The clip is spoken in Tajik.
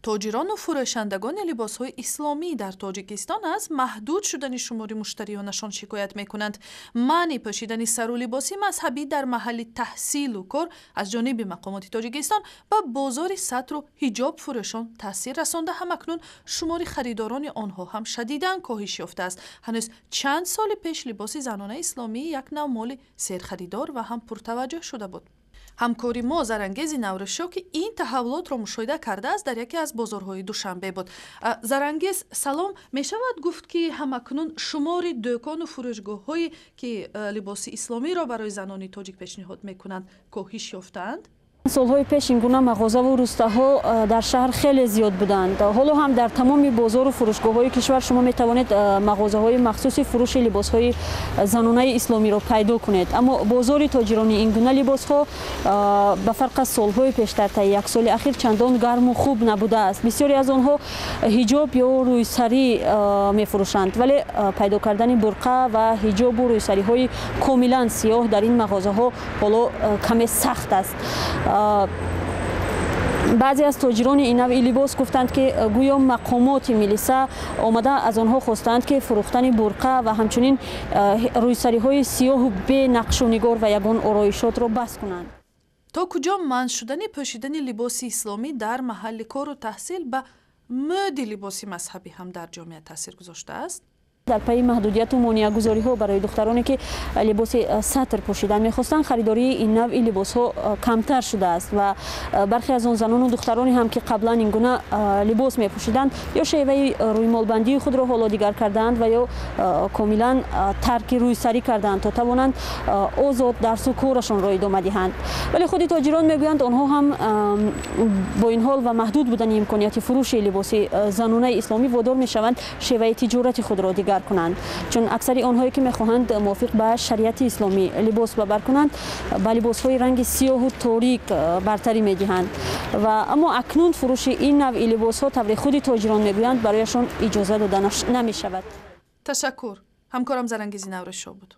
Тоҷирону фурӯшандагони либосҳои исломӣ дар Тоҷикистон аз маҳдуд шудани шумори муштариёнашон шикоят мекунанд. Манъи пӯшидани сару либоси мазҳабӣ дар маҳалли таҳсилу кор аз ҷониби мақомоти Тоҷикистон ба бозори сатру ҳиҷоб фурӯшон таъсир расонда, ҳамакнун шумори харидорони онҳо ҳам шадидан коҳиш ёфтааст. Ҳанӯз чанд соли пеш либоси занонаи исломӣ як нав моли серхаридор ва ҳам пуртаваҷҷӯҳ шуда буд. Ҳамкори мо Зарангези Наврӯзшоҳ, ки ин таҳаввулотро мушоҳида кардааст, дар яке аз бозорҳои Душанбе буд. Зарангез, салом. Мешавад гуфт, ки ҳамакнун шумори дӯкону фурӯшгоҳҳое, ки либоси исломиро барои занони тоҷик пешниҳод мекунанд, коҳиш ёфтаанд? Солҳои пеш ин гуна мағозаву рустаҳо дар шаҳр хеле зиёд буданд. Ҳоло ҳам дар тамоми бозору фурӯшгоҳҳои кишвар шумо метавонед мағозаҳои махсуси фурӯши либосҳои занонаи исломиро пайдо кунед. Аммо бозори тоҷирони ин гуна либосҳо ба фарқ аз солҳои пештар таи як соли ахир чандон гарму хуб набудааст. Бисёре аз онҳо ҳиҷоб ё рӯйсарӣ мефурӯшанд, вале пайдо кардани бурқа ва ҳиҷобу рӯйсариҳои комилан сиёҳ дар ин мағозаҳо ҳоло каме сахт аст. Баъзе аз тоҷирони ин навъи либос гуфтанд, ки гӯё мақомоти милиса омада аз онҳо хостаанд, ки фурӯхтани бурқа ва ҳамчунин рӯйсариҳои сиёҳу бенақшу нигор ва ягон ороишотро бас кунанд. То куҷо манъ шудани пӯшидани либоси исломӣ дар маҳалли кору таҳсил ба мӯди либоси мазҳабӣ ҳам дар ҷомеа таъсир гузоштааст? Дар пайи маҳдудияту монеагузориҳо барои духтароне, ки либоси сатр пӯшидан мехостанд, харидории ин навъи либосҳо камтар шудааст ва бархе аз он занону духтароне ҳам, ки қаблан ин гуна либос мепӯшиданд, ё шеваи рӯймолбандии худро ҳоло дигар кардаанд ва ё комилан тарки рӯйсарӣ кардаанд, то тавонанд озод дарсу корашонро идома диҳанд. Вале худи тоҷирон мегӯянд, онҳо ҳам бо ин ҳол ва маҳдуд будани имконияти фурӯши либоси занонаи исломӣ водор мешаванд шеваи тиҷорати худро дигар кунанд, чун аксари онҳое, ки мехоҳанд мувофиқ ба шариати исломӣ либос ба бар кунанд, ба либосҳои ранги сиёҳу торик бартарӣ медиҳанд. Ва аммо акнун фурӯши ин навъи либосҳо, тавре худи тоҷирон мегӯянд, барояшон иҷоза дода намешавад. Ташаккур. Ҳамкорам Зарангези Наврӯзшоҳ буд.